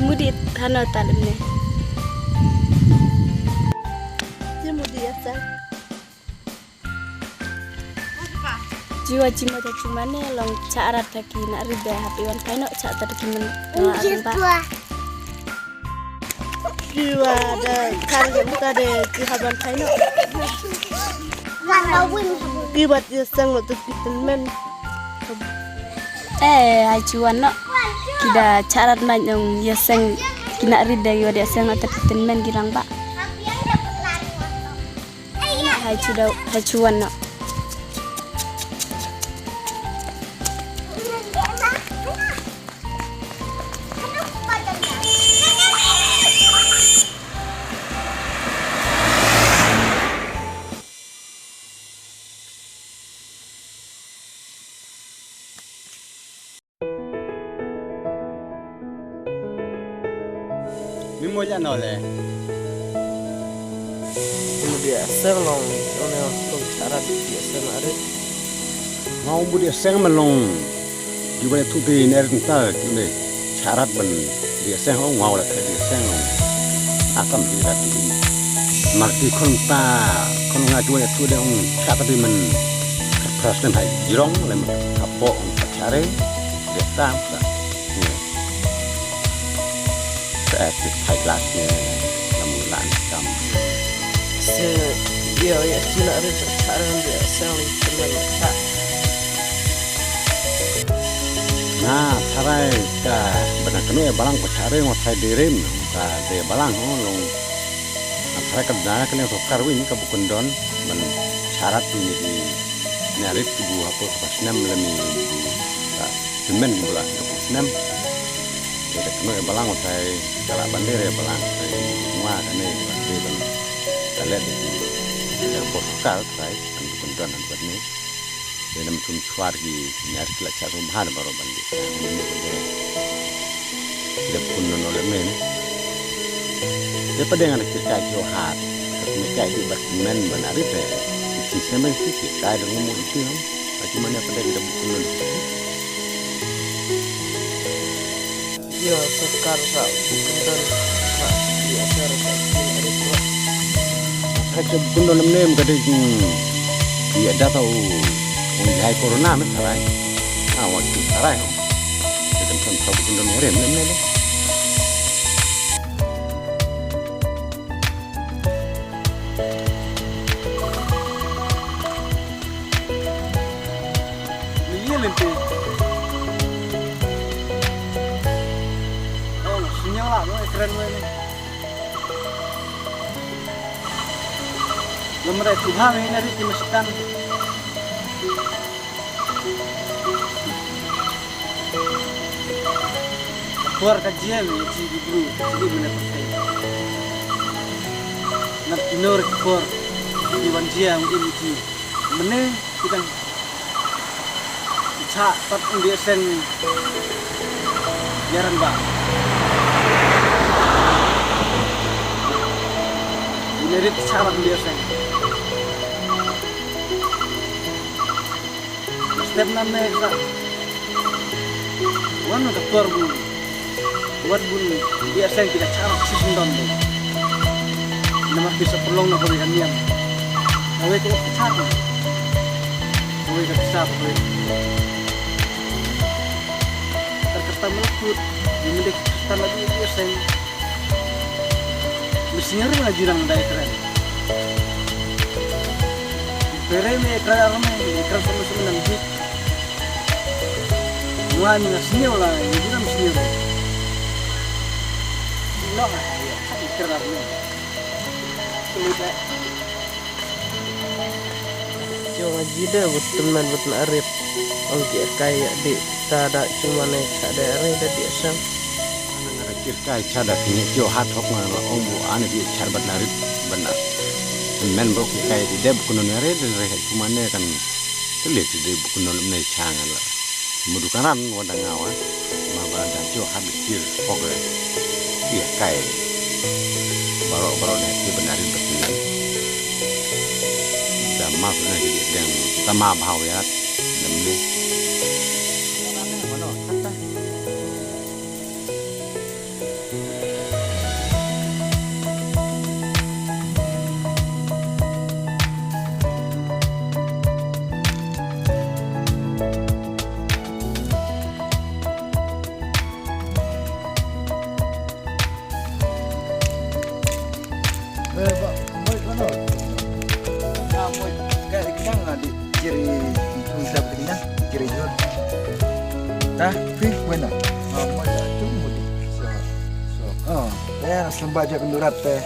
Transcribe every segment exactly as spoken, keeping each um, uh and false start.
Mudi hano talem ne. Ji mudi ya sa. Jiwa jima ta cuma ne long cha arat ta ki na ri de happy one kaino cha ta ki men. Jiwa da kan de ta de ki haban kaino. Ki bat ya sang lo tu ki men. Eh, hai chuan no. Ki da charat mai nong ya seng ki na ri de yo de seng ata tin men ki rang ba. Hai chu da, hai chuan no. Mi mo ya no le. Mo dia seng long, long ne long charat dia seng are. Mau mo dia seng ma long. Ju ba tu ti ne rin ta ne charat ban dia seng long, mau la dia seng long. Akam di rat di. Marti kon ta kon nga ju ya tu de ong charat di men. Pras nem hai jirong lem kapo ong chare. Dia ta. Sa ki phai lak ne lam lan kam. Se dia ya sila re sa re dia sa li teman sa. Na sarai ka bana kanu ya balang ko sare ngo sai dirim ka de balang ho long. Na sarai ka da ka leng sokar wi ni ka bukun don ban sarat ni di. Ni arit ki bu hapo ka snem lem ni bu ka semen ki bu la ka snem. Kita kena e balang utai kala bandere balang utai mua kane bande ban kale di ki. Kita bos kal utai kan bukan don an buat ni. Dia nam sum suar ki ni arit kila cha sum bahar baru bande. Ini bande. Dep kun no le men. Dep pada ngan kir kai jo hat. Kat me kai di bat men ban ari te. Isi semen si kir kai dong mu itu. Kat mana pada kita kun no. Yo sekar sa kun don sa yo ser sa kin ari tu. Kat kun no le men kat di. Iya dah tahu. Ong jai corona men sarai. Awak tu sarai. Kita kan tahu kun don le men le. Ni ye lente. Oh, sinyal lah, no, keren ni. Lamrai tu ha me nari ti masitan. Por ka jia me ji di bru ji di mene pakai. Nap tinor por di wan jia me ini ji mene. Kita cha pat ung dia seng yaran ba. Ini rit cha pat ung dia seng. Step nam ne ka. Wan ka por bu. Wat bun dia seng kita cha pat si sendon bu. Namar pisa perlong na kami kaniam. Awe ko cha. Awe ka cha awe. Terketam luput. Ini dek ketam lagi dia seng. Mesti nyari ngaji nang dai keren. Pere me keren arme, keren sama sama nang jit. Wan na sniew la, ngaji nang sniew. Lo ha ya, keren arme. Sulu dai. Jong aji da butun man butun arit. Ong ki kai ya di ta da cuma ne cha da are da di sang. Ana nga da kir kai cha da kini kio hat hok nga la ong bu ane di cha bat narit bana. Men bro ki kai di de bukun ne re de re cuma ne kan tele ti de bukun ne cha nga la. Mudu kanan wada ngawa. Ma ba da jo habit kir pogre. Iya kai. Baro baro ne ti benarin betulan. Da ma ne jadi deng tama bhau ya. Nemne. Mano kata. Ka ka nga di jiri tu sa di na jiri jot. Ta pi wena. Ah, mana tu mudi. So, so. Oh, ya sembah je kendurat te.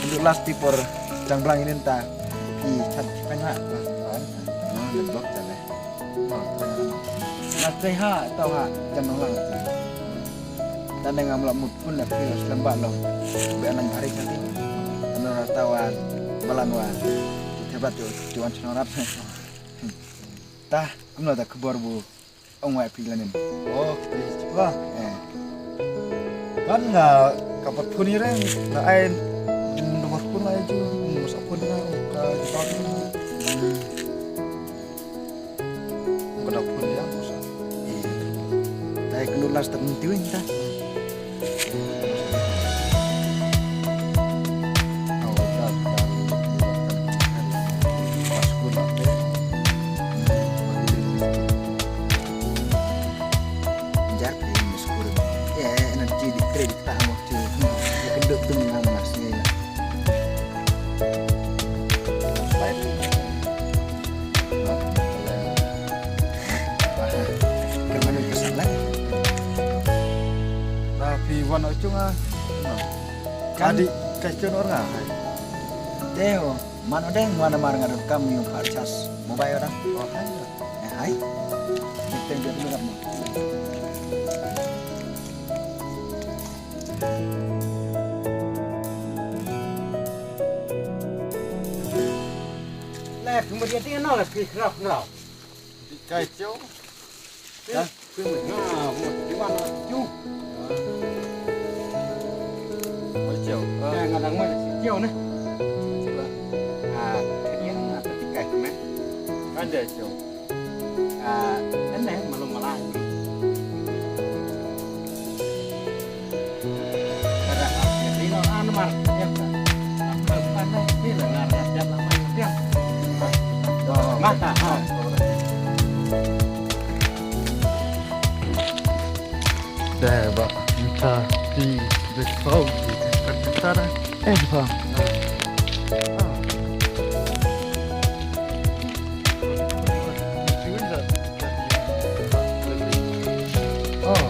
Kendurat ti por jang blang ini ta. Pi chat pi pena. Ah, dan blok ta le. Na trei ha tau ha jam nang lang. Tang dang am la mut pun la phi slam ba long. Be nang hari kati. Ano ra tau an balan wan. Kita bat tu tuan snorat. Ta kumno ta khubor bu ong wai phi lanin. Oh, ba. Eh. Kan nga ka pat phone ni reng na ai nomor phone la ju. Masa phone na ka jawab. Ka da phone ïa ko sa. Dai kenu last time tiwing ta. Jar ke ini sekolah. Ya, energi di kredit tak mau tu. Ya, kenduk tu menang mas ni lah. Baik. Kan mana ka sala? Na phi wan o chung ah. Kan adi ka chun or nga. Te ho, man o deng wan mar nga dot kam yu par chas mobile o dang. Oh, hai. Eh, hai. Teng teng dia dulu kan. Lek, kemudian dia nolak ke kerap nau. Di kai chau. Dah, kui mui. Nah, mau di mana tu? Mau chau. Eh, ngadang mai si chau ne. Ah, kedian atau di kai me. Kan dia chau. Ah, ene malu malai. Mata, ha. Deh, ba, minta di besau di kan kita dah. Eh, ba. Oh.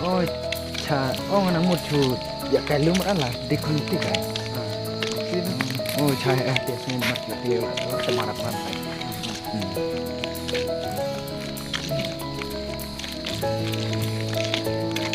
Oh, cha, oh, ngan mut chu ya kai lum ala di kon ti kai. Oh, cha, eh, ti sini mat ya ti la, oh, tamara pan kai. Hmm.